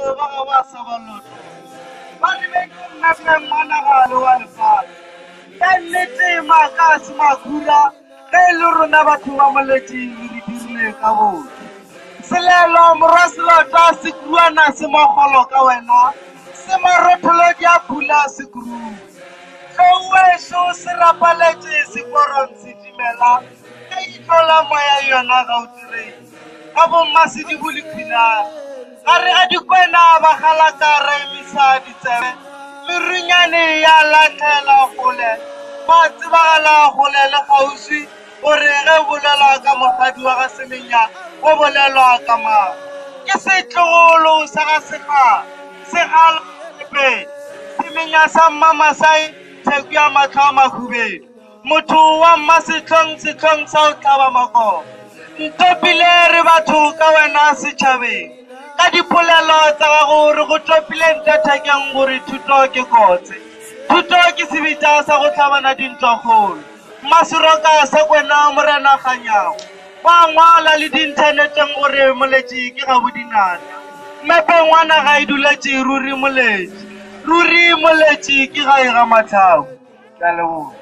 Batho ba ga ba sa ba loto. Ba re beile mmepeng wa naga le wa lefase. Ka nnete maaka a se makhura ge e le rona batho ba moletši re di dirile ka botho. Selelo morwa Selota sekuruana se mogolo ka wena se marotholodi a pula sekurung. Tlou wešo se rapaletše seporong setimela ka ihlo la moya yona Gautrain. Ga bommasedibo le Khwinana. Gare ga dikwena ba galaka ra emisa ditsebe merunyane ya lahlela kgole ba tsebagala kgole le kgauswi gore ge bolelwa ka mokgadi wa ga Semenya go bolelwa ka mang. Ke setlogolo sa ga Segala, Segala Lepele, Semenya sa Mmamasai, Theku ya mahlo a mahubedu. Motho wa mmasehlong sehlong sa go hlaba makoba. Ntopile re batho ka wena setšhabeng. Ka dipolelo tsa gago re go topile ntle thekeng gore thuto ke kotse. Thuto ke sebetša sa go hlabana dintwakgolo. Mmaseroka sa kwena Morena Kganyago. Ba ngwala le diinthaneteng gore moletši ke gabodinatla. Mmepeng wa naga e duletše ruri moletši. Ruri moletši ke gae ga mahlaku. Ke a leboga.